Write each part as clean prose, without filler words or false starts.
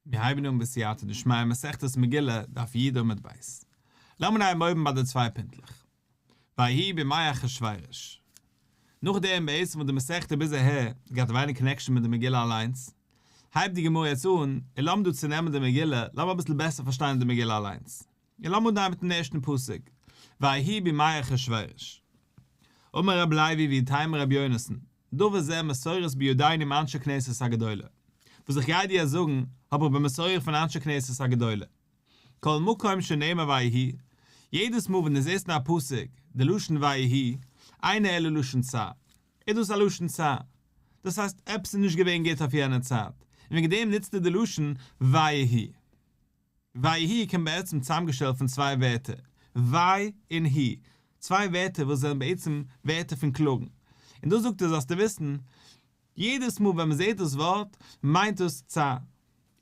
מיר הייבן אן בסייעתא דשמיא מסכת מגילה, דף י עמוד ב'. לאמיר הייבן אויבן ביי די צוויי פינטלעך. ויהי בימי אחשורוש. נאכדעם בעצם וואס די מסכתא ביז אהער געהאט ווייניג connection מיט די מגילה אליינס, הייבט די גמרא יעצט אן, און לאמיר דא צונעמען די מגילה, לאמיר אביסל בעסער פארשטיין די מגילה אליינס. און לאמיר אנהייבן מיטן ערשטן פסוק, ויהי בימי אחשורוש. אמר רבי לוי ואיתימא רבי יונתן, דבר זה מסורת בידינו מאנשי כנסת הגדולה. וואס איך גיי דיר יעצט זאגן, האב איך במסורה פון אנשי כנסת הגדולה. כל מקום שנאמר ויהי, יעדעס מאל ווען דו זעסט אין א פסוק די לשון ויהי, אינו אלא לשון צער, איז דאס א לשון צער. דאס הייסט, עפעס איז נישט געווען גוט אויף יענע צייט, און וועגן דעם נוצט ער די לשון ויהי. ויהי קומט בעצם צוזאמגעשטעלט פון צוויי ווערטער, ויהי און הי, צוויי ווערטער וואס זענען בעצם ווערטער פון קלאגן. און דאס זאגט ער זאלסטו וויסן, יעדעס מאל ווען מען זעט דאס ווארט, מיינט דאס צער.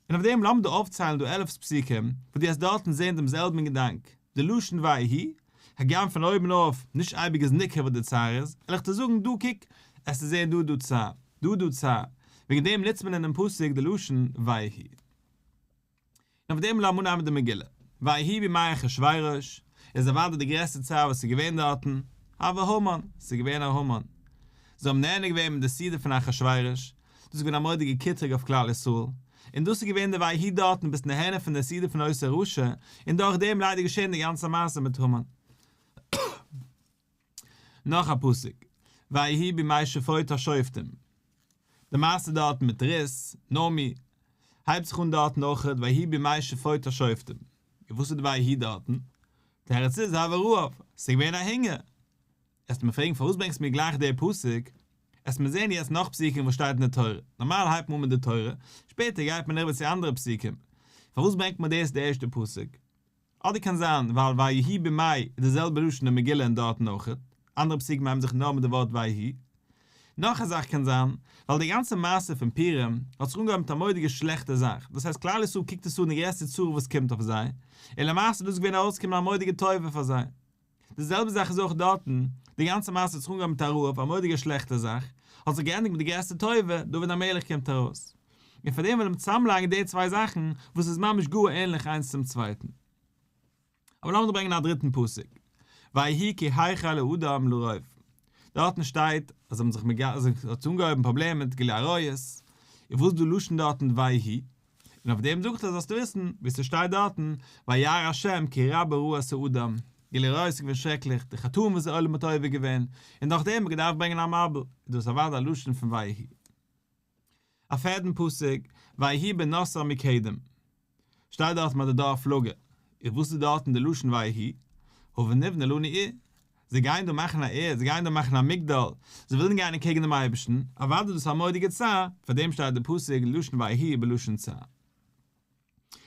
און אויף דעם לאמיר דא אויפציילן דא 11 פסוקים, וואס דו וועסט דארטן זען דעם זעלבן געדאנק, די לשון ויהי, הגם פון אויבן אויף, נישט אייביג איז ניכר וואס די צער איז, וועל איך דיר זאגן דא קוק, עסטו זען דא דא צער, דא דא צער, וועגן דעם נוצט מען אינעם פסוק די לשון ויהי. און אויף דעם לאמיר אנהייבן די מגילה. ויהי בימי אחשורוש, איז אוודאי די גרעסטע צער וואס איז געווען דארטן, הוה המן, ס'איז געווען א המן. זיי האבן נהנה געווען מיט די סעודה פון אחשורוש, דאס איז געווען א מורא'דיגע קטרוג אויף כלל ישראל, און דאס איז געווען די ויהי דארטן ביסט נהנה פון די סעודה פון אותו רשע, און דורך דעם ליידער געשען די גאנצע מעשה מיט המן. נאך א פסוק, ויהי בימי שפוט השופטים, די מעשה דארטן מיט רות, נעמי, הייבט זיך אן דארטן אויכעט ויהי בימי שפוט השופטים, און וואס איז די ויהי דארטן? תירוץ איז הוה רעב, ס'איז געווען א הונגער. עסט מיר פרעגן פארוואס ברענגסט מיר גלייך די פסוק, עסט מיר זען יעצט נאך פסוקים וואס שטייט אין די תורה, נארמאל הייבט מען אן מיט די תורה, שפעטער גייט מען אריבער צו אנדערע פסוקים, פארוואס ברענגט מען דאס די ערשטע פסוק? אדער קען זיין ווייל ויהי בימי איז די זעלבע לשון אין מגילה און דארטן אויכעט, אנדערע פסוקים הייבן זיך נאר מיט די ווארט ויהי. נאך א זאך קען זיין, ווייל די גאנצע מעשה פון פורים האט זיך אנגעהויבן מיט א מורא'דיגע שלעכטע זאך, דאס הייסט כלל ישראל קוקט עס אן די גרעסטע צרה וואס קומט אויף זיי, און למעשה איז דאס געווען ארויסגעקומען א מורא'דיגע טובה פאר זיי. די זעלבע זאך איז אויך דארטן, די גאנצע מעשה האט זיך אנגעהויבן מיט א רעב, א מורא'דיגע שלעכטע זאך, האט זיך געענדיגט מיט די גרעסטע טובה, דוד המלך קומט ארויס. און פאר דעם וויל מען צוזאמלייגן די צוויי זאכן, וואס איז ממש גאר ענליך איינס צום צווייטן. אבער לאמיר דא ברענגען א דריטן פסוק, ויהי כי החל האדם לרוב, דארטן שטייט אז זיי האבן זיך מגע, אז עס האט אנגעהויבן פראבלעמען מיט גילוי עריות, און וואס איז דא לשון דארטן ויהי? און אויף דעם זאגט ער זאלסטו וויסן, ווי ס'שטייט דארטן, וירא ה' כי רבה רעת האדם, גילוי עריות איז געווען שרעקליך, די חטאים וואס דער עולם האט עובר געווען, און דורך דעם האט מען געדארפט ברענגען א מבול, איז דאס אוודאי א לשון פון ויהי. א פערדן פסוק, ויהי בנסעם מקדם, שטייט דארטן ביי די דור הפלגה, איז וואס איז דארטן די לשון ויהי? הבה נבנה לנו עיר, זיי גייען דא מאכן א עיר, זיי גייען דא מאכן א מגדל, זיי ווילן גיין אקעגן דעם אייבערשטן, אוודאי דאס איז א מורא'דיגע צער, פאר דעם שטייט די פסוק לשון ויהי בלשון צער.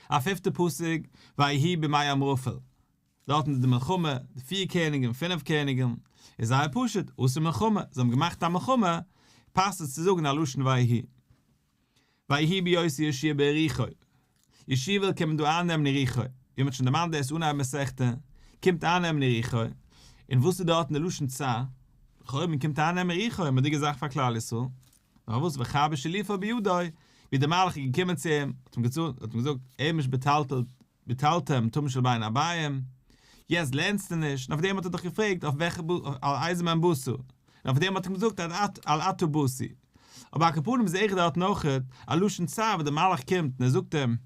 א פיפטע פסוק, ויהי בימי אמרפל, דארטן איז די מלחמה, די פיר קעניגן, פינף קעניגן, איז זייער פשוט, עשו מלחמה, זיי האבן געמאכט א מלחמה, פאסט עס צו זאגן א לשון ויהי. ויהי בהיות יהושע ביריחו, יהושע וויל קומען דא אייננעמען יריחו, ווי מ'האט שוין דערמאנט דאס אנהייב מסכתא, קומט אייננעמען יריחו, און וואס איז דארטן די לשון צער? לכאורה מען קומט אייננעמען יריחו, א מורא'דיגע זאך פאר כלל ישראל, נאר וואס וחרבו שלופה בידו, ווי דער מלאך איז געקומען צו אים, האט אים געזאגט, אמש בטלת בטלתם תמיד של בין הערביים, יעצט לערנסטו נישט, און אויף דעם האט ער דיך געפרעגט אויף וועלכע על איזה מהם באת, און אויף דעם האט ער אים געזאגט על עתה באתי. אבער על כל פנים זעה איך דארט נאכעט א לשון צער וואס דער מלאך קומט און ער זאגט אים,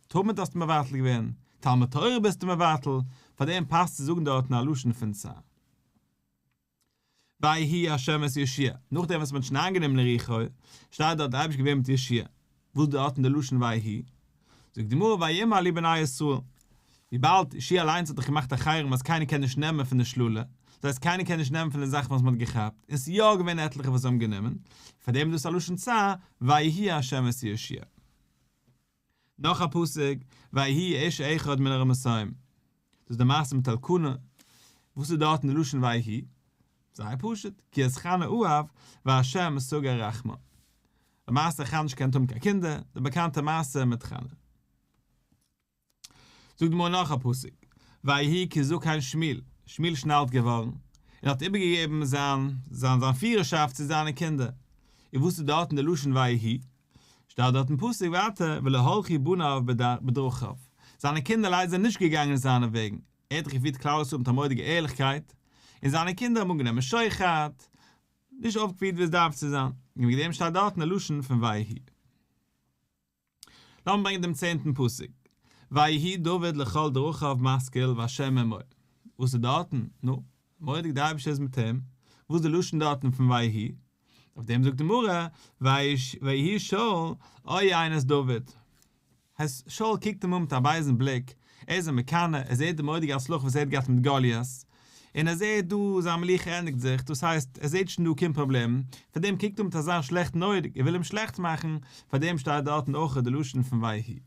תמיד האסטו מבטל געווען, תלמוד תורה ביסטו מבטל, פאר דעם פאסט צו זאגן דארטן א לשון פון צער. ויהי ה' את יהושע, נאכדעם וואס מען האט שוין איינגענומען יריחו, שטייט דארט די אייבערשטער געווען מיט יהושע, וואס איז דארטן די לשון ויהי? זאגט די גמרא וימהלו בני ישראל, וויבאלד יהושע אליינס האט דאך געמאכט א חרם אז קיינער קען נישט נעמען פון די שללה, דאס הייסט קיינער קען נישט נעמען פון די זאכן וואס מען האט געכאפט, און ס'איז יא געווען עטליכע וואס האבן גענומען, פארדעם איז דאס א לשון צער, ויהי ה' את יהושע. נאך א פסוק, ויהי איש אחד מן הרמתים. דאס איז די מעשה מיט אלקנה, וואס איז דארטן די לשון ויהי? זייער פשוט, כי את חנה אהב, וה' סגר רחמה. למעשה חנה נישט געקענט האבן קיין קינדער, די באקאנטע מעשה מיט חנה. זאגט די גמרא נאך א פסוק, ויהי כי זקן שמואל, שמואל איז שוין אלט געווארן, און האט איבערגעגעבן זיין זיין זיין פירערשאפט צו זיינע קינדער. און וואס איז דארטן די לשון ויהי? שטייט דארט אין פסוק ווייטער ולא הלכו בניו בדרכיו, זיינע קינדער ליידער זענען נישט געגאנגען אין זיינע וועגן, ער האט דאך געפירט כלל ישראל מיט א מורא'דיגע ערליכקייט, און זיינע קינדער האבן אנגענומען שוחד, נישט אויפגעפירט ווי עס דארף צו זיין, און וועגן דעם שטייט דארטן די לשון פון ויהי. לאמיר ברענגען דעם צענטן פסוק, ויהי דוד לכל דרכיו משכיל וה' עמו, וואס איז דארטן? נו, מורא'דיג די אייבערשטער איז מיט אים, וואס איז די לשון דארטן פון ויהי? אויף דעם זאגט די גמרא, ויהי שאול עוין את דוד. הייסט, שאול קוקט אים אן מיט א בייזן בליק, ער איז אים מקנא, ער זעט די מורא'דיגע הצלחה וואס ער האט געהאט מיט גוליית, און ער זעט דא זיין מלוכה ענדיגט זיך, דאס הייסט, ער זעט שוין דא קומט פראבלעמען, פאר דעם קוקט ער מיט אזא שלעכטן אויג, ער וויל אים שלעכט מאכן, פאר דעם שטייט דארטן אויך די לשון פון ויהי.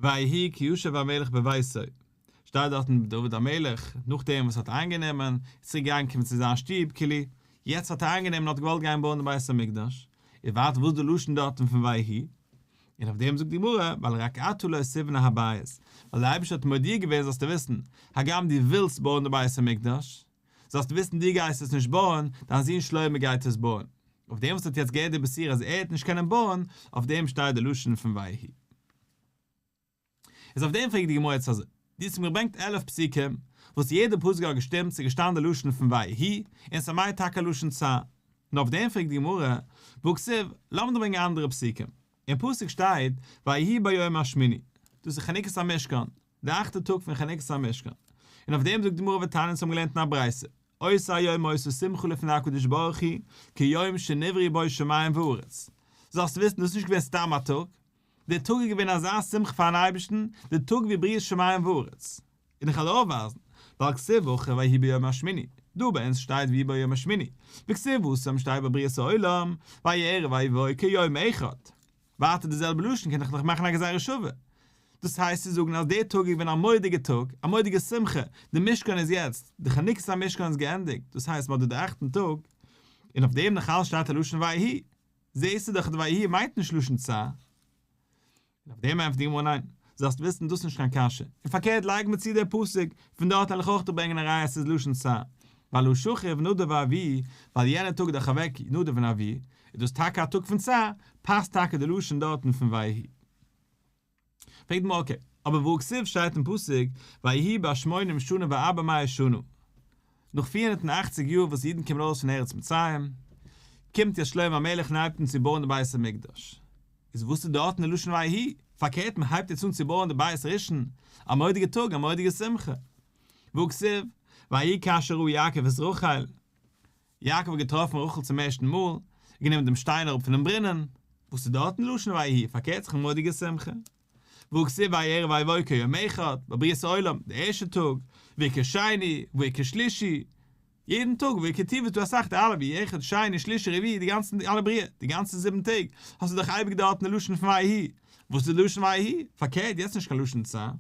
ויהי כי ישב המלך בביתו, שטייט דארטן דוד המלך, נאכדעם וואס ער האט איינגענומען, איז צוריק געגאנגען צו זיין שטוב, כאילו, יעצט האט ער איינגענומען און האט געוואלט גיין בויען די בית המקדש, איז ווייטער וואס די לשון דארטן פון ויהי? און אויף דעם זאגט די גמרא, ווייל רק עתה לא תבנה הבית, ווייל דער אייבערשטער האט מודיע געווען זאלסטו וויסן, הגם דו ווילסט בויען די בית המקדש, זאלסטו וויסן דו גייסט עס נישט בויען, דיין זון שלמה גייט עס בויען. אויף דעם וואס האט יעצט געהערט די בשורה אז ער וועט נישט קענען בויען, אויף דעם שטייט די לשון פון ויהי. איז אויף דעם פרעגט די גמרא יעצט אזוי, דו האסט מיר געברענגט 11 פסוקים, וואס יעדע פסוק האט געשטימט, ס'איז געשטאנען די לשון פון ויהי, און ס'מיינט טאקע לשון צער. נאר אויף דעם פרעגט די גמרא, והכתיב, לאמיר דיר ברענגען אנדערע פסוקים. אין פסוק שטייט, ויהי ביום השמיני, דאס איז חנוכת המשכן, די אכטע טאג פון חנוכת המשכן. און אויף דעם זאגט די גמרא ותניא אונז האבן געלערנט אין א ברייתא, אותו היום היתה שמחה לפני הקדוש ברוך הוא, כיום שנבראו בו שמים וארץ. זאלסט וויסן דאס איז נישט געווען סתם א טאג, דער טאג איז געווען אזא שמחה פארן אייבערשטן, דער טאג ווי בריאת שמים וארץ. און איך וועל אויפווייזן, ווייל כתיב הכא ויהי ביום השמיני, דא ביי אונז שטייט ויהי ביום השמיני, וכתיב התם שטייט ביי בריאת העולם, ויהי ערב ויהי בוקר יום אחד. ווייטער די זעלבע לשון קען איך נאך מאכן א גזירה שווה. דאס הייסט צו זאגן אז דער טאג איז געווען א מורא'דיגע טאג, א מורא'דיגע שמחה, די משכן איז יעצט, די חנוכת המשכן איז געענדיגט, דאס הייסט מ'האט דא די אכטן טאג, און אויף דעם נאך אלץ שטייט א לשון ויהי. זעהסטו דאך אז ויהי מיינט נישט לשון צער. און אויף דעם ענטפערט די גמרא ניין, זאלסט וויסן דאס איז נישט קיין קשיא, און פארקערט לייג מיר צו דער פסוק, פון דארט וועל איך אויך דיר ברענגען א ראיה אז ס'איז לשון צער, ווייל הא שכיב נדב ואביהוא, ווייל יענער טאג איז דאך אוועק נדב און אביהוא, איז דאס טאקע א טאג פון צער, פאסט טאקע די לשון דארטן פון ויהי. פרעגט די גמרא אקעי, אבער והא כתיב שטייט אין פסוק ויהי בשמונים שנה וארבע מאות שנה, נאך 480 יאר וואס אידן קומען ארויס פון ארץ מצרים, קומט יעצט שלמה המלך און הייבט אן צו בויען די בית המקדש. איז וואס איז דארטן די לשון ויהי? פארקערט מען הייבט יעצט אן צו בויען די בית ראשון, א מורא'דיגע טאג, א מורא'דיגע שמחה. והא כתיב ויהי כאשר ראה יעקב את רחל, יעקב האט געטראפן רחל צום ערשטן מאל, גענומען דעם שטיין אראפ פונעם ברונען, וואס איז דארטן לשון ויהי, פארקערט זיך א מורא'דיגע שמחה. והא כתיב ויהי ערב ויהי בוקר יום אחד, ביי בריאת העולם, די ערשטע טאג, והכיר שני, והכיר שלישי, יעדן טאג, והכיר טובה איז דא אסאך די אלע ויהי אחד שני שלישי רביעי די גאנצע אלע בריאה, די גאנצע זיבן טעג, האסטו דאך אייביג דארטן די לשון פון ויהי, וואס איז די לשון ויהי? פארקערט יעצט נישט קיין לשון צער.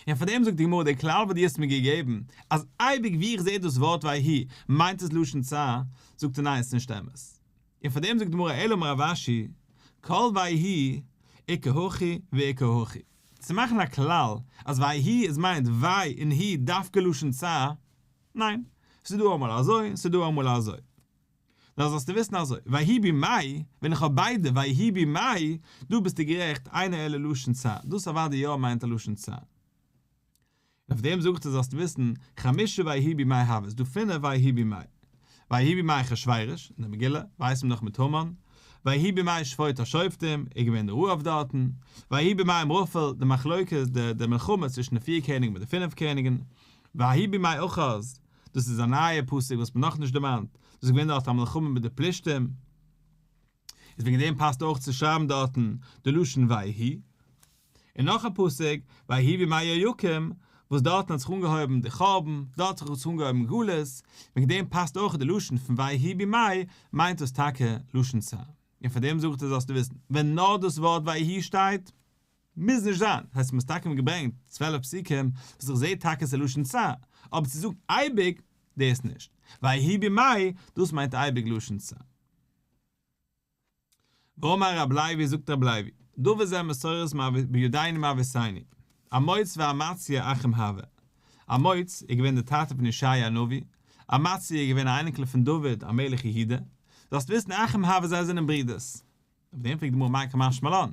און פאר דעם זאגט די גמרא דער כלל וואס דו האסט מיר געגעבן, אז אייביג ווי איך זע דאס ווארט ויהי מיינט עס לשון צער, זאגט ער ניין עס איז נישט אמת. און פאר דעם זאגט די גמרא אלא אמר רב אשי, כל ויהי איכא הכי ואיכא הכי. צו מאכן א כלל אז ויהי איז מיינט ויהי און הי דווקא לשון צער, ניין, ס'איז דא אמאל אזוי און ס'איז דא אמאל אזוי. נאר זאלסטו וויסן אזוי, ויהי בימי, ווען איך האב ביידע ויהי בימי, דא ביסטו גערעכט, אינו אלא לשון צער, דאס אוודאי יא מיינט א לשון צער. און אויף דעם זאגט ער זאלסטו וויסן, חמשה ויהי בימי הוו, ס'דא פינף ויהי בימי. ויהי בימי אחשורוש, אין די מגילה, ווייסט מען דאך מיט המן, ויהי בימי שפוט השופטים, איז געווען די רעב דארטן, ויהי בימי אמרפל, די מחלוקת, די מלחמה צווישן די פיר קעניגן מיט די פינף קעניגן, ויהי בימי אחז, דאס איז א נייע פסוק וואס מ'האט נאכנישט דערמאנט, דאס איז געווען דארט א מלחמה מיט די פלישתים, איז וועגן דעם פאסט אויך צו שרייבן דארטן די לשון ויהי. און נאך א פסוק, ויהי בימי יהויקים, וואס דארטן האט זיך אנגעהויבן די חורבן, דארט האט זיך אנגעהויבן גלות, וועגן דעם פאסט אויך די לשון פון ויהי בימי, מיינט דאס טאקע לשון צער. און פאר דעם זאגט ער זאלסטו וויסן, ווען נאר דאס ווארט ויהי שטייט, מוז נישט זיין, הייסט מ'האט טאקע געברענגט 12 פסוקים וואס איך זעה טאקע ס'איז לשון צער, אבער צו זאגן אייביג, דאס נישט. ויהי בימי, דאס מיינט אייביג לשון צער. ואמר רב לוי זאגט רב לוי, דבר זה מסורת בידינו מאבותינו, אמוץ ואמציה אחים הוו. אמוץ איז געווען דער טאטע פון ישעיה הנביא, אמציה איז געווען א אייניקל פון דוד המלך יהודה. זאלסט וויסן אחים הוו זיי זענען ברידערס. אויף דעם פרעגט די גמרא מאי קא משמע לן,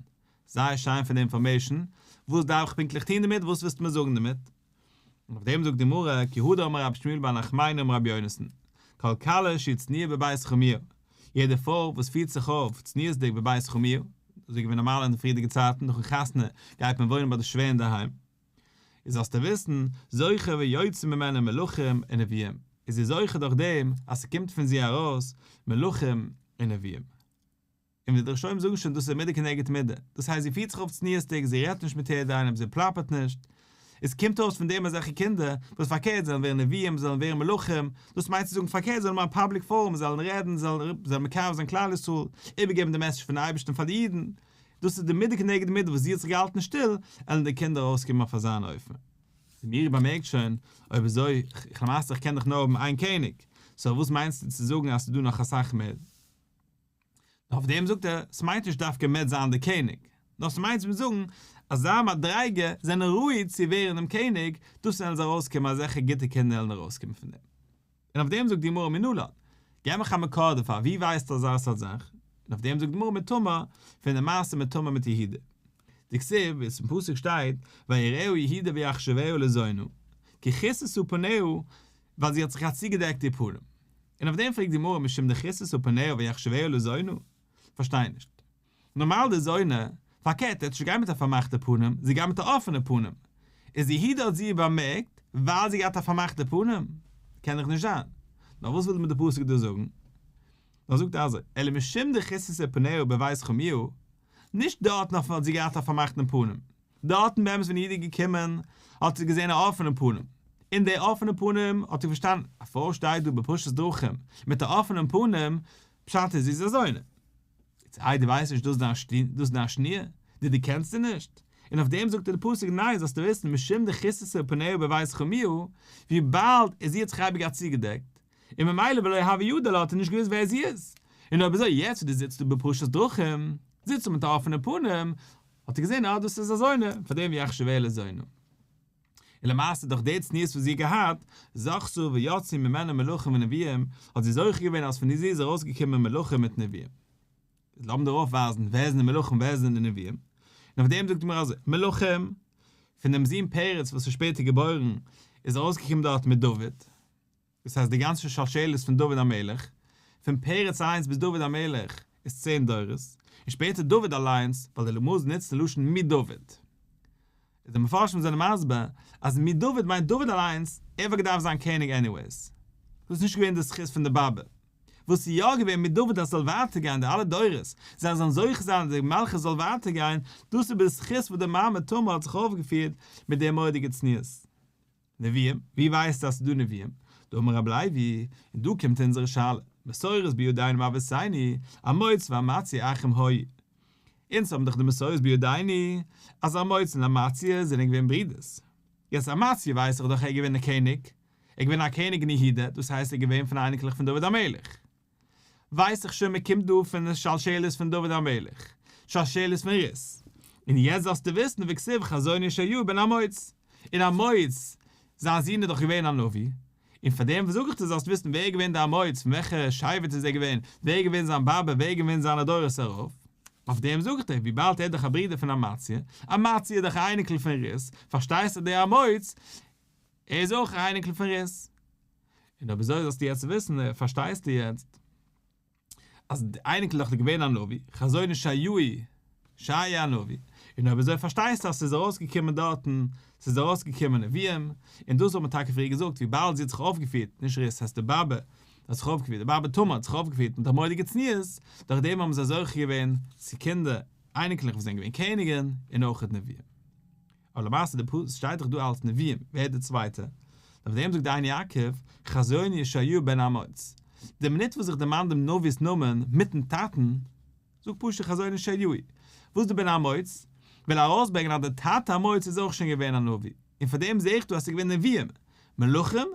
זייער שיין פאר די אינפארמעישן, וואס דארף איך פונקטליך טון דערמיט, וואס ווילסטו מיר זאגן דערמיט? און אויף דעם זאגט די גמרא, כי הא דאמר רב שמואל בר נחמני אמר רבי יונתן, כל כלה שהיא צנועה בבית חמיה, יעדע פרוי וואס פירט זיך אויף צניעות'דיג בבית חמיה, אזוי געווען נארמאל אין די פריערדיגע צייטן, נאכן חתונה גייט מען וואוינען ביי די שווער אינדערהיים, איז זאלסטו וויסן, זוכה ויוצא ממנה מלכים ונביאים, איז זי זוכה דורך דעם אז ס'קומט פון זי ארויס מלכים און נביאים. און ווי די ראשונים זאגן שוין דאס איז מידה כנגד מידה, דאס הייסט זי פירט זיך אויף צניעות'דיג, זי רעדט נישט מיט יעדער איינעם, זי פלאפערט נישט, עס קומט אויס פון דעם אזעלכע קינדער וואס פארקערט זאלן ווערן נביאים, זאלן ווערן מלכים, דאס מיינט צו זאגן פארקערט זאלן האבן א פאבליק פארום, זאלן רעדן, זאלן זאלן מקרב זיין כלל ישראל, איבערגעבן די מעסעדזש פון אייבערשטן פאר די אידן, דאס איז די מידה כנגד מידה וואס זי האט זיך געהאלטן שטיל, עלן די קינדער ארויסקומען אויף אזאן אופן. די מאירי באמערקט שוין, אויב אזוי, איך למעשה איך קען דאך נאר האבן איין קעניג, סאו וואס מיינסטו צו זאגן אז ס'איז דא נאך אסאך מער? נאר אויף דעם זאגט ער, ס'מיינט נישט דווקא מעט זיין דער קעניג, נאר ס'מיינט צו זאגן אז זיין מדריגה זענען ראוי צו ווערן דעם קעניג, דאס וועלן זיי ארויסקומען אזעלכע גוטע קינדער וועלן ארויסקומען פון דעם. און אויף דעם זאגט די גמרא מנא לן, געב מיך א מקור דערפאר, ווי ווייסטו אזא סארט זאך? און אויף דעם זאגט די גמרא מתמר, פון די מעשה מיט תמר מיט יהודה. דכתיב, ווי עס אין פסוק שטייט, ויראה יהודה ויחשבה לזונה, כי כסתה פניה, ווייל זי האט זיך געהאט צוגעדעקט איר פנים. און אויף דעם פרעגט די גמרא משום דכסתה פניה ויחשבה לזונה? פארשטיי נישט. נארמאל די זונה, פארקערט ער האט נישט געגאנגען מיט א פארמאכטע פנים, זי גייט מיט א אפענע פנים. איז יהודה האט זי באמערקט ווייל זי געהאט א פארמאכטע פנים? קען דאך נישט זיין. נאר וואס וויל מיר די פסוק דא זאגן? נאר זאגט אזוי, אלא משום דכסתה פניה בבית חמיה, נישט דארטן אויף האט זי געהאט א פארמאכטן פנים, דארטן באמת ווען יהודה איז געקומען האט זי געזען א אפענעם פנים, און די אפענע פנים האט ער פארשטאנען, א פרוי שטייט דא בפשטות דרכים מיט א אפענעם פנים, פשט איז זי איז א זונה. איצט איי דו ווייסט נישט דאס איז דיין שניר, דו דערקענסט זי נישט? און אויף דעם זאגט דער פסוק ניין זאלסטו וויסן משום דכסתה פניה בבית חמיה, וויבאלד זי האט זיך אייביג געהאט צוגעדעקט, און ממילא ולא הוה ידע לה האט ער נישט געוואוסט ווער זי איז, און אויב אזוי יעצט וואס דו זיצט דא בפשטות דרכים, זיצט מיט א אפענע פנים, האט ער געזען אז דאס איז א זונה, פאר דעם ויחשבה לזונה. און למעשה דורך די צניעות וואס זי האט געהאט, זכתה ויצאו ממנה מלכים ונביאים, האט זי זוכה געווען אז פון איר איז ארויסגעקומען מלכים מיט נביאים. איז לאמיר דיר אויפווייזן ווער זענען די מלכים ווער זענען די נביאים. און אויף דעם זאגט די גמרא אזוי, מלכים, פון דעם זון פרץ וואס איז שפעטער געבוירן, איז ארויסגעקומען דארט מיט דוד, דאס הייסט די גאנצע שלשלת פון דוד המלך, פון פרץ אליינס ביז דוד המלך איז צען דורות, און שפעטער דוד אליינס, ווייל די גמרא נוצט די לשון מדוד. איז די מפרשים זענען מסביר אז מדוד מיינט דוד אליינס, ער וואלט געדארפט זיין קעניג anyways. דאס איז נישט געווען די זכות פון די באבע. וואס איז יא געווען מדוד אז ס'זאל ווייטער גיין די אלע דורות, זיי זאלן זוכה זיין אז די מלכות זאל ווייטער גיין, דאס איז בזכות וואס די מאמע תמר האט זיך אויפגעפירט מיט די מורא'דיגע צניעות. נביאים? ווי ווייסטו אז ס'איז דא נביאים? דאמר רבי לוי, און דא קומט אונזערע שאלה, מסורת בידינו מאבותינו, אמוץ ואמציה אחים היו. אונז האבן דאך די מסורת בידינו, אז אמוץ און אמציה זענען געווען ברידערס. יעצט אמציה ווייס איך דאך ער איז געווען א קעניג, ער איז געווען א קעניג אין יהודה, דאס הייסט ער איז געווען פון אייניקלעך פון דוד המלך. ווייס איך שוין מען קומט דא פון די שלשלת פון דוד המלך, שלשלת פון רות, און יעצט זאלסטו וויסן וכתיב חזון ישעיהו בן אמוץ, און אמוץ זיין זון איז דאך געווען א נביא, און פאר דעם זאג איך דיר זאלסט וויסן ווער איז געווען דער אמוץ, פון וועלכע שבט איז ער געווען, ווער איז געווען זיין באבע, ווער איז געווען זיינע דורות ארויף, אויף דעם זאג איך דיר, וויבאלד ער איז דאך א ברודער פון אמציה, אמציה איז דאך א אייניקל פון רות, פארשטייסטו דער אמוץ, ער איז אויך א אייניקל פון רות. און אויב אזוי זאלסטו יעצט וויסן, פארשטייסטו יעצט, אז די אייניקל איז דאך געווען א נביא, חזון ישעיהו, ישעיה הנביא, און אויב אזוי פארשטייסטו אז ס'איז ארויסגעקומען דארטן, ס'איז ארויסגעקומען נביאים, און דאס האט מען טאקע פריער געזאגט, וויבאלד זי האט זיך אויפגעפירט, נישט רות, ס'הייסט די באבע האט זיך אויפגעפירט, די באבע תמר האט זיך אויפגעפירט מיט א מורא'דיגע צניעות, דורך דעם האבן זיי זוכה געווען צו קינדער, אייניקלעך וואס זענען געווען קעניגן, און אויכעט נביאים. אבער למעשה די פסוק שטייט דאך דא אלס נביאים, ווער איז די צווייטע? אויף דעם זאגט די עין יעקב, חזון ישעיהו בן אמוץ. די מינוט וואס איך דערמאן דעם נביא'ס נאמען מיטן טאטן, זאג פשוט חזון ישעיהו. וואס די בן אמוץ? וויל ארויסברענגען אז די טאטע אמוץ איז אויך שוין געווען א נביא, און פאר דעם זעה איך דא אז ס'איז געווען נביאים, מלכים,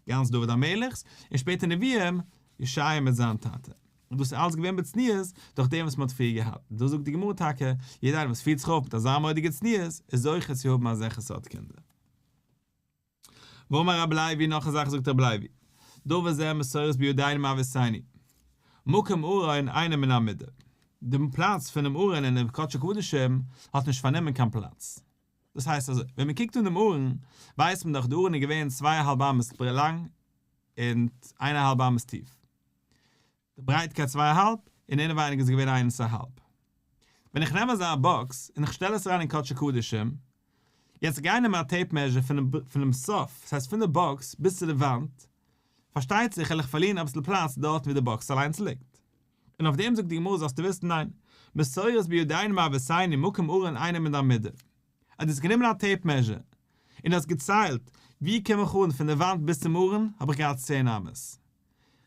גאנץ דוד המלך'ס, און שפעטער נביאים, ישעיה מיט זיין טאטע. און דאס איז אלץ געווען בצניעות דורך דעם וואס מען האט פריער געהאט. און דא זאגט די גמרא טאקע, יעדער איינער וואס פירט זיך אויף מיט אזא מורא'דיגע צניעות, איז זוכה צו האבן אזעלכע סארט קינדער. ואמר רבי לוי, נאך א זאך זאגט רבי לוי, דבר זה מסורת בידינו מאבותינו. מקום ארון אינו מן המידה, דעם פלאץ פונעם ארון אין די קדשי קדשים האט נישט פארנומען קיין פלאץ. דאס הייסט אזוי, ווען מען קוקט אן דעם ארון, ווייסט מען דאך די ארון איז געווען צוויי א האלב אמות לאנג און איין א האלב אמות טיף. די ברייטקייט צוויי א האלב, און אינעווייניג איז געווען איינס א האלב. ווען איך נעם אזא באקס און איך שטעל עס אריין אין קדשי קדשים, יעצט גיי נעם א tape measure פונעם סוף, דאס הייסט פון די באקס ביז צו די וואנט, פארשטייט זיך וועל איך פארלירן אביסל פלאץ דארט ווי די באקס אליינס ליגט. און אויף דעם זאגט די גמרא זאלסטו וויסן ניין, מסורת בידינו מאבותינו מקום ארון אינו מן המידה. אז דו האסט גענומען א tape measure און האסט געציילט ווי קום איך אן פון די וואנט ביז צום ארון האב איך געהאט צען אמות.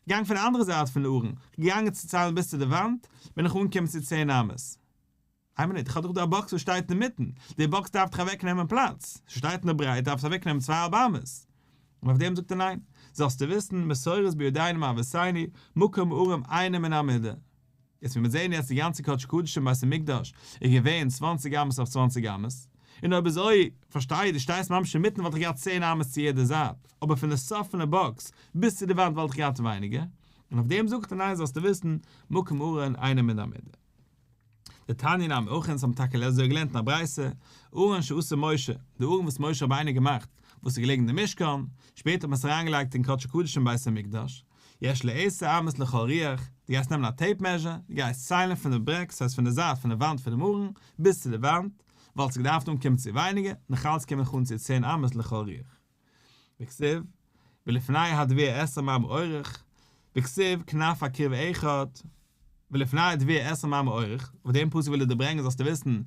געגאנגען פון די אנדערע זייט פון די ארון, געגאנגען צו ציילן ביז צו די וואנט, בין איך אנגעקומען צו צען אמות. איין מינוט, איך האב דאך דא א באקס וואס שטייט אינמיטן, די באקס דארף דאך אוועק נעמען פלאץ, ס'שטייט אין די ברייט דארף עס אוועק נעמען צוויי האלב אמות. און אויף דעם זאגט ער ניין, זאלסטו וויסן, מסורת בידינו מאבותינו, מקום ארון אינו מן המידה. יעצט ווי מיר זעהן יעצט די גאנצע קדשי קדשים בית המקדש איז געווען צוואנציג אמות אויף צוואנציג אמות, און אויב אזוי פארשטיי איך דו שטייסט ממש אינמיטן וואלט איך געהאט צען אמות צו יעדע זייט, אבער פון די סוף פון די באקס ביז צו די וואנט וואלט איך געהאט ווייניגער, און אויף דעם זאגט ער ניין זאלסטו וויסן מקום ארון אינו מן המידה. דתניא נמי הכי אונז האבן טאקע אזוי געלערנט אין א ברייתא, ארון שעשה משה, די ארון וואס משה רבינו געמאכט, וואס איז געלעגן אין די משכן, שפעטער האט מען עס אריינגעלייגט אין קדשי קדשים בית המקדש, יש לו עשר אמות לכל רוח, דו גייסט נעמען א tape measure, דו גייסט ציילן פון די ברעג, ס'הייסט פון די זייט פון די וואנט פונעם ארון, ביז צו די וואנט, וואלסטו געדארפט אנקומען צו ווייניגער, נאכאלץ קום איך אן צו צען אמות לכל רוח. וכתיב, ולפני הדביר עשרים אמה אורך, וכתיב, כנף הכרוב אחד, ולפני הדביר עשרים אמה אורך, אויף דעם פסוק וויל ער דיר ברענגען זאלסטו וויסן,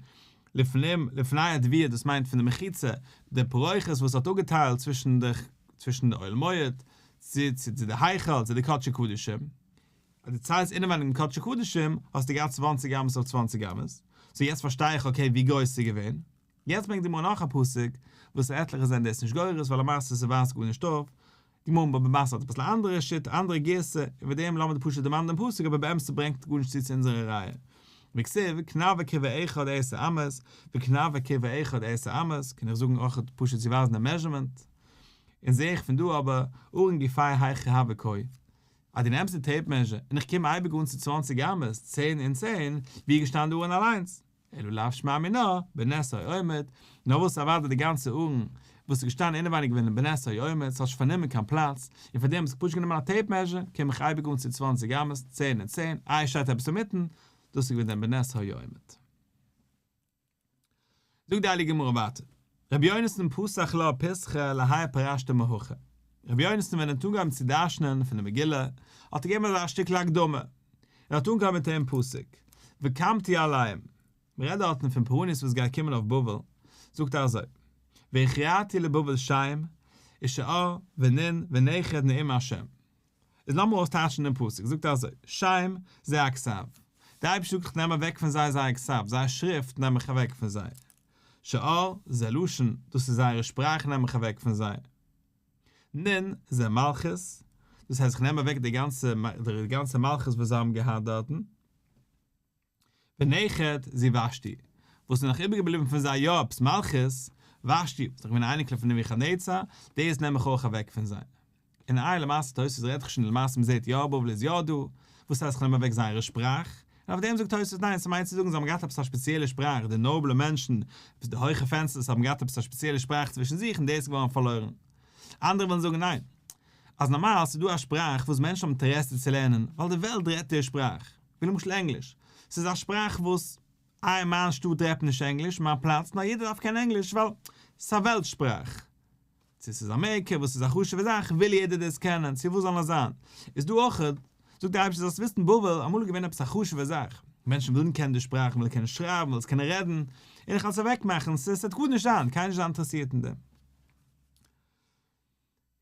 לפנים, לפני הדביר דאס מיינט פון די מחיצה, די פרוכת וואס האט אפגעטיילט צווישן די צווישן די אוהל מועד, צו צו צו די היכל, צו די קדשי קדשים, אז דו ציילסט אינעווייניג דעם קדשי קדשים, האסטו געהאט צוואנציג אמות אויף צוואנציג אמות, so יעצט פארשטיי איך okay ווי גרויס ס'איז געווען. יעצט ברענגט די גמרא נאך א פסוק, וואס עטליכע זענען דאס נישט גורס ווייל למעשה ס'ווייזט גארנישט אויף, די גמרא אין בבא בתרא האט אביסל א אנדערע שיטה, אנדערע גירסא, און מיט דעם לאמיר פשוט דערמאנען דעם פסוק אבער באמת ס'ברענגט גארנישט צו צו אונזערע ראיה. וכתיב, כנף הכרוב אחד עשר אמות, וכנף הכרוב אחד עשר אמות, קען איך זאגן אויך פשוט צו ווייזן די measurement. און זעה איך פון דא אבער, ארון גופיה היכי הוה קאי. אז דו נעמסט די tape measure און איך קום אייביג אן צו צוואנציג אמות, צען און צען, ווי איז געשטאנען די ארון אליינס? אלא לאו שמע מינה, בנס היה עומד, נאר וואס אוודאי די גאנצע ארון וואס איז געשטאנען אינעווייניג געווען בנס היה עומד, ס'האט נישט פארנומען קיין פלאץ, און פאר דעם האט זיך פשוט גענומען א tape measure, קום איך אייביג אן צו צוואנציג אמות, צען און צען, איי שטייט עפעס אינמיטן, דאס איז געווען דעם בנס היה עומד. זאגט די הייליגע גמרא ווייטער, רבי יונתן פתח לה פיתחא להאי פירשת מהכא, רבי יונתן ווען ער האט אנגעהויבן צו דרשנ'ען פון די מגילה, האט ער געגעבן אזא שטיקל הקדמה, און האט אנגעהויבן מיט דעם פסוק, וקמתי עליהם, מען רעדט דארטן פון פורענות וואס גייט קומען אויף בבל, זאגט ער אזוי, והכרעתי לבבל שם, ושאר, ונין, ונכד נאום השם. איז לאמיר אויסטייטשן דעם פסוק, זאגט ער אזוי, שם, זה הכתב, דער אייבערשטער זאגט איך נעם אוועק פון זיי זייער כתב, זייער שריפט נעם איך אוועק פון זיי. שאר, זה לשון, דאס איז זייערע שפראך נעם איך אוועק פון זיי. נין, זה מלכות, דאס הייסט איך נעם אוועק די גאנצע די גאנצע מלכות וואס זיי האבן געהאט דארטן. ונכד זו ושתי, וואס איז נאך איבערגעבליבן פון זיי יא עפעס מלכות, ושתי, וואס איז דאך געווען א אייניקל פון נבוכדנצר, דאס נעם איך אויך אוועק פון זיי. און איי למעשה תוספות רעדט זיך שוין למעשה מ'זעט יא בבל איז יא דא, וואס הייסט כ'נעם אוועק זייערע שפראך? און אויף דעם זאגט תוספות ניין ס'מיינט צו זאגן זיי האבן געהאט עפעס א שפעציעלע שפראך די נאבלע מענטשן עפעס די הויכע פענסטערס האבן געהאט עפעס א שפעציעלע שפראך צווישן זיך און דאס איז געווארן פארלוירן. אנדערע ווילן זאגן ניין אז נארמאל ס'איז דא א שפראך וואס מענטשן האבן אינטערעסע צו לערנען ווייל די וועלט רעדט די שפראך, ווי למשל ענגליש, ס'איז א שפראך וואס איי אין מיין שטאט רעדט מען נישט ענגליש, מיין פלאץ, נאר יעדער דארף קענען ענגליש ווייל ס'איז א וועלט שפראך. צו ס'איז אמעריקע וואס איז א חשוב'ע זאך וויל יעדער דאס קענען, צו וואס זאל נאר זיין. איז דא אויך, זאגט דער אייבערשטער זאלסט וויסן בבל אמאל איז געווען עפעס א חשוב'ע זאך, מענטשן ווילן קענען די שפראך, מ'וויל קענען שרייבן, מ'וויל עס קענען רעדן, און איך וועל עס אוועקמאכן, ס'וועט גארנישט זיין, קיינער נישט זיין אינטערעסירט אין דעם.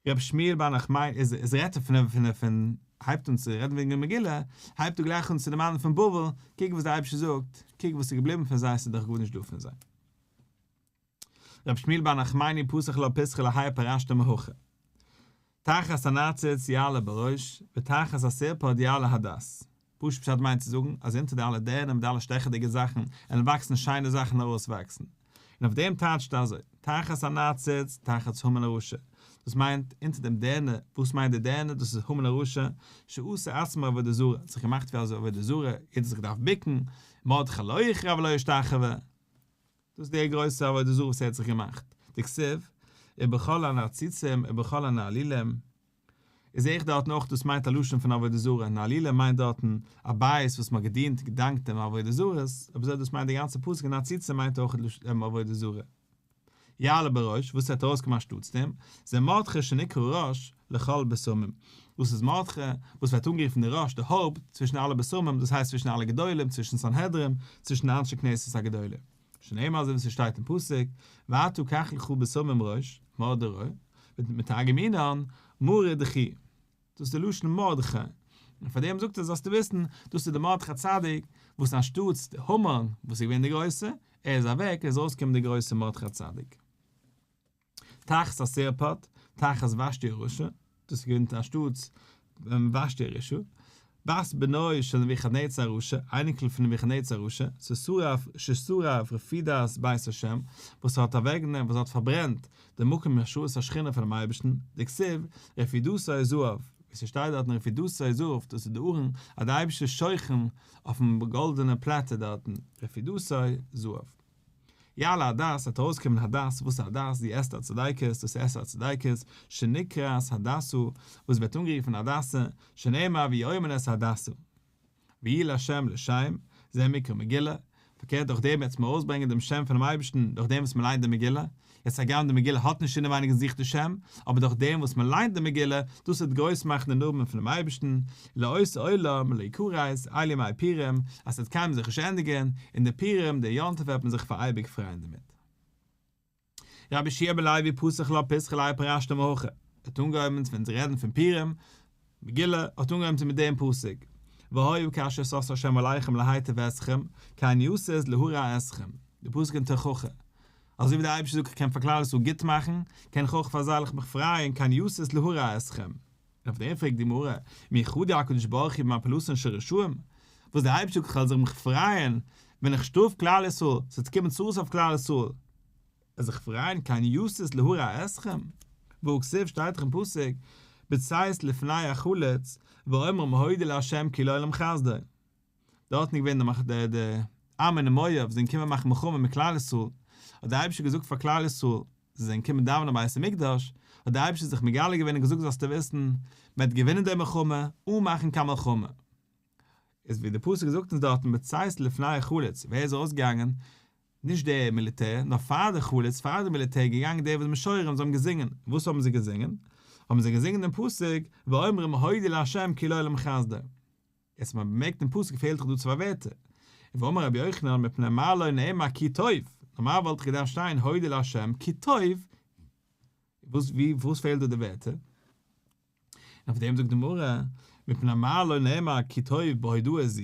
רבי שמואל בר נחמני איז איז רעדט ער פון פון פון הייבט אן צו רעדן וועגן די מגילה, הייבט ער גלייך אן צו דערמאנען פון בבל, קוק וואס דער אייבערשטער זאגט, קוק וואס איז געבליבן פון זיי, ס'איז דאך גארנישט דא פון זיי. רבי שמואל בר נחמני פתח לה פיתחא להאי פירשת מהכא. תחת הנעצוץ יעלה בראש, ותחת הסרפד יעלה הדס. פשוט פשט מיינט צו זאגן אז אונטער די אלע דערנער מיט די אלע שטעכעדיגע זאכן עלן וואקסן שיינע זאכן ארויסוואקסן. און אויף דעם טייטשט ער אזוי, תחת הנעצוץ, תחת המן הרשע. דאס מיינט אונטער דעם דערנער, וואס מיינט די דערנער? דאס איז המן הרשע, שעשה עצמו עבודה זרה, האט זיך געמאכט ווי אזוי עבודה זרה, יעדער האט זיך געדארפט בוקן, מרדכי לא יכרע ולא ישתחוה, דאס איז דער גרויסער עבודה זרה וואס ער האט זיך געמאכט, דכתיב, ובכל הנעצוצים ובכל הנעלילים, איז זעה איך דארטן אויך דאס מיינט א לשון פון עבודה זרה, נעלילים מיינט דארטן א בית וואס מען האט געדינט געדאנקט דעם עבודה זרות, אויב אזוי דאס מיינט די גאנצע פסוק נעצוצים מיינט אויך עבודה זרה. יעלה בראש, וואס וועט ארויסקומען אנשטאטס דעם, זה מרדכי שנקרא ראש לכל בשמים. דאס איז מרדכי, וואס ווערט אנגערופן דער ראש, דער הויפט, צווישן אלע בשמים, דאס הייסט צווישן אלע גדולים, צווישן סנהדרין, צווישן די אנשי כנסת הגדולה. שנאמר אזוי ווי ס'שטייט אין פסוק, ואתה קח לך בשמים ראש, מרדכי, ומתרגמינן, מרדכי. דאס איז די לשון מרדכי, און פאר דעם זאגט ער זאלסטו וויסן, דאס איז די מרדכי הצדיק, וואס אנשטאטס די המן וואס איז געווען דער גרויסער, ער איז אוועק, איז ארויסגעקומען דער גרויסער מרדכי הצדיק. תחת הסרפד, תחת ושתי הרשעה, דאס איז געווען אנשטאטס ושתי הרשעה, בת בנו של נבוכדנצר הרשע, אייניקל פון נבוכדנצר הרשע, ששרף ששרף רפידת בית השם, וואס האט אוועקגענומען, וואס האט פארברענט די מקום השראת השכינה פונעם אייבערשטן, דכתיב, רפידתו זהב, ווי ס'שטייט דארטן רפידתו זהב, דאס איז די ארון, אז דער אייבערשטער איז שוכן אויפן גאלדענע פלאטע דארטן, רפידתו זהב. יעלה הדס, וועט ארויסקומען הדס, וואס איז הדס? זו אסתר הצדיקת, דאס איז אסתר הצדיקת, שנקראת הדסה, וואס ווערט אנגערופן הדסה, שנאמר והוא אומן את ההדסה. ויהי לה' לשם, זה מקרא מגילה, פארקערט דורך דעם וועט מען ארויסברענגען דעם שם פונעם אייבערשטן דורך דעם וואס מען ליינט די מגילה, יעצט הגם די מגילה האט נישט אינעווייניג אין זיך די שם, אבער דורך דעם וואס מען ליינט די מגילה, דאס וועט גרויס מאכן די נאמען פונעם אייבערשטן, לאות עולם לא יכרת, אלו ימי פורים, אז ס'וועט קיינמאל זיך נישט ענדיגן, און די פורים, די יום טוב וועט מען זיך פאר אייביג פרייען דערמיט. רבי יהושע בן לוי פתח לה פיתחא להאי פרשתא מהכא, ער האט אנגעהויבן ווען צו רעדן פון פורים, מגילה, האט אנגעהויבן מיט דעם פסוק, והיה כאשר שש ה' עליכם להיטיב אתכם, כן ישיש להרע אתכם, די פסוק אין תוכחה, אזוי ווי דער אייבערשטער זאגט איך קען פאר כלל ישראל גוט מאכן, קען איך אויך פאר זיי איך מיך פרייען, כן ישיש להרע אתכם. און אויף דעם פרעגט די גמרא, מי חדי הקדוש ברוך הוא במפלתן של רשעים, וואס דער אייבערשטער זאגט איך וועל זיך מיך פרייען ווען איך שטראף כלל ישראל, ס'וועט קומען צרות אויף כלל ישראל, ער זיך פרייען כן ישיש להרע אתכם, והא כתיב שטייט דאך אין פסוק, בצאת לפני החלוץ, ואומרים הודו לה' כי לעולם חסדו. דארטן איז געווען די די עמון און מואב זענען געקומען מאכן מלחמה מיט כלל ישראל, האט דער אייבערשטער געזאגט פאר כלל ישראל, זיי זענען געקומען דאווענען בית המקדש, האט דער אייבערשטער זיך מגלה געווען און געזאגט זאלסטו וויסן, מען וועט געווינען די מלחמה אן מאכן קיין מלחמה. איז ווי די פסוק זאגט אונז דארטן בצאת לפני החלוץ, ווער איז ארויסגעגאנגען? נישט די מיליטער, נאר פאר די חלוץ, פאר די מיליטער איז געגאנגען די וואס משוררים, זיי האבן געזינגען, וואס האבן זיי געזינגען? האבן זיי געזינגען דעם פסוק, ואומרים הודו לה' כי לעולם חסדו. יעצט מען באמערקט אין פסוק פעלט דאך דא צוויי ווערטער, ואמר רבי יוחנן מפני מה לא נאמר כי טוב, נארמאל וואלט דאך געדארפט שטיין הודו לה' כי טוב, וואס ווי וואס פעלט דא די ווערטער? און אויף דעם זאגט די גמרא, מפני מה לא נאמר כי טוב בהודאה זו,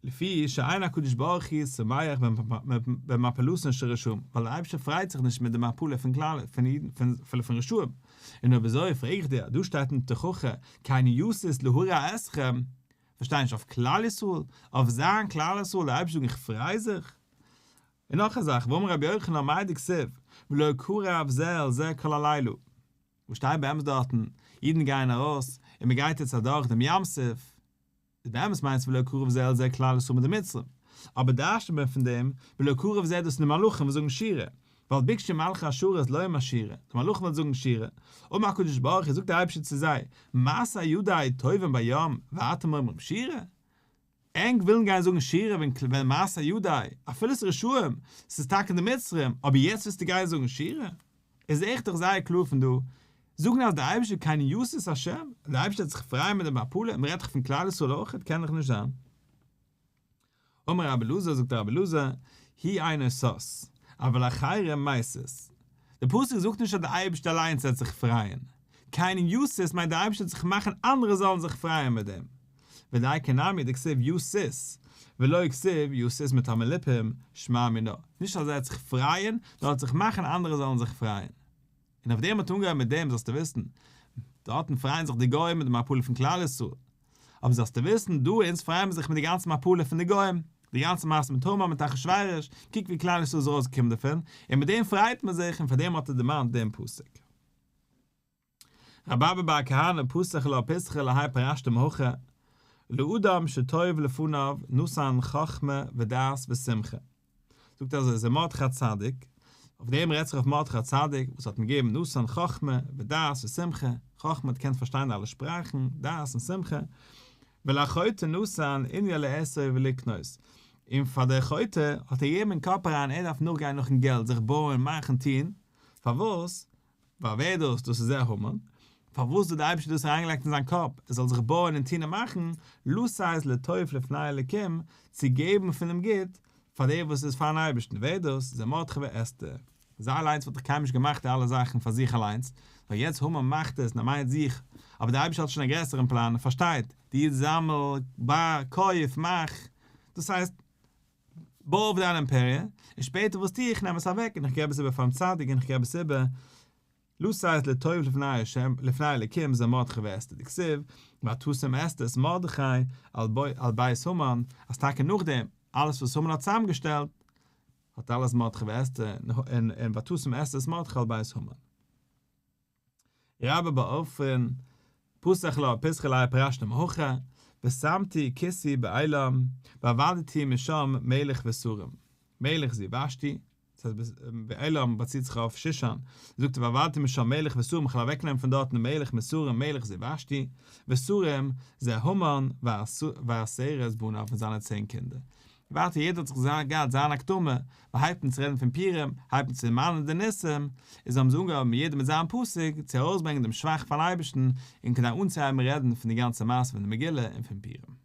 לפי שאין הקדוש ברוך הוא שמח במפלתן של רשעים, ווייל דער אייבערשטער פרייט זיך נישט מיט די מפלה פון כלל פון אידן פון פון רשעים, און אויב אזוי פרעג איך דיר, דא שטייט אין תוכחה כן ישיש להרע אתכם, פארשטיי נישט אויף כלל ישראל, אויף זיין כלל ישראל דער אייבערשטער זאגן איך פריי זיך? און נאך א זאך, ואמר רבי יוחנן מאי דכתיב ולא קרב זה אל זה כל הלילה, וואס שטייט באמת דארטן, אידן גייען ארויס און מען גייט יעצט אדורך דעם ים סוף, איז באמת מיינט עס ולא קרב זה אל זה כלל ישראל מיט די מצרים, אבער דרש'נט מען פון דעם ולא קרב זה דאס זענען די מלאכים וואס זאגן שירה, ווייל ביקשו מלאכי השרת לומר שירה, די מלאכים וועלן זאגן שירה, אמר הקדוש ברוך הוא זאגט דער אייבערשטער צו זיי, מעשה ידי טובעים בים ואתם אומרים שירה? ענק ווילן גיין זאגן שירה ווען ווען מעשה ידי, אפילו ס'איז רשעים, ס'איז טאקע די מצרים, אבער יעצט ווילסטו גיין זאגן שירה? איז עכט דאך זייער קלאר פון דא, זאגן אז דער אייבערשטער כן ישיש השם, דער אייבערשטער וועט זיך פרייען מיט די מפלה, מען רעדט דאך פון כלל ישראל אויכעט, קען דאך נישט זיין. אמר רבי אלעזר, זאגט רבי אלעזר, הוא אינו שש, אבל אחרים מסית. דער פסוק זאגט נישט אז דער אייבערשטער אליינס וועט זיך פרייען, כן ישיש מיינט דער אייבערשטער וועט זיך מאכן אנדערע זאלן זיך פרייען מיט דעם. ודייקא נמי דכתיב ישיש, ולא כתיב ישיש מטעם שמע מינה, נישט אז ער וועט זיך פרייען, נאר ער וועט זיך מאכן אנדערע זאלן זיך פרייען. און אויף דעם האט אנגעהויבן מיט דעם זאלסטו וויסן, דארטן פרייען זיך די גוים מיט די מפלה פון כלל ישראל, אבער זאלסטו וויסן, דא אונז פרייען מיר זיך מיט די גאנצע מפלה פון די גוים, די גאנצע מעשה מיט המן מיט אחשורוש, קוק ווי כלל ישראל איז ארויסגעקומען דערפון, און מיט דעם פרייט מען זיך, און פאר דעם האט ער דערמאנט דעם פסוק. רבי אבא בר כהנא פתח לה פתחא להאי פירשת מהכא, לאדם שטוב לפניו נתן חכמה ודעת ושמחה. זאגט אזוי זה מרדכי הצדיק, אויף דעם רעדט זיך אויף מרדכי הצדיק וואס האט אים געגעבן נתן חכמה ודעת ושמחה, חכמה האט געקענט פארשטיין אלע שפראכן, דעת און שמחה, ולחוטא נתן ענין לאסוב ולקנות, און פאר דער חוטא האט ער געגעבן אין קאפ אריין ער דארף נאכגיין נאכן געלט זיך בויען מאכן טון, פארוואס? ווייל ווער דאס? דאס איז ער המן. פארוואס האט דער אייבערשטער דאס אריינגעלייגט אין זיין קאפ ער זאל זיך בויען און טון און מאכן, לתת לטוב לפני אלקים, צו געבן פונעם גוט פאר דער וואס איז פארן אייבערשטן, ווער דאס? זה מרדכי ואסתר. זיי אליינס וואלט דאך קיינמאל נישט געמאכט די אלע זאכן פאר זיך אליינס, נאר יעצט המן מאכט עס און ער מיינט זיך, אבער דער אייבערשטער האט שוין א גרעסערן פלאן און פארשטייט, דו זאמל, ביי, קויף, מאך, דאס הייסט, בוי אויף דיין אימפעריע, און שפעטער וואס טו איך, נעם עס אוועק און איך געב עס איבער פארן צדיק און איך געב עס איבער לתת לטוב לפני השם לפני אלקים זה מרדכי ואסתר דכתיב ותשם אסתר את מרדכי על בית המן אז טאקע נאכדעם אלעס וואס המן האט צוזאמגעשטעלט האט אלעס מרדכי ואסתר און ותשם אסתר את מרדכי על בית המן. רבה בר עופרן, פתח לה פתחא להאי פירשת מהכא, ושמתי כיסי בעילם, ועבדתי משם מלך ושרים. מלך זו ושתי, דאס הייסט בעילם באציט זיך אויף שושן, זאגט ער ועבדתי משם מלך ושרים איך וועל אוועקנעמען פון דארטן דעם מלך מיט שרים מלך זו ושתי, ושרים זה המן ועשרת בניו און זיינע צען קינדער. ווייטער יעדער האט זיך געהאט זיין הקדמה, מען הייבט אן צו רעדן פון פורים, הייבט מען צו דערמאנען די ניסים, איז האבן זיי אנגעהויבן יעדער מיט זיין פסוק צו ארויסברענגען דעם שבח פארן אייבערשטן, און כדי אנצוהייבן רעדן פון די גאנצע מעשה פון די מגילה און פון פורים.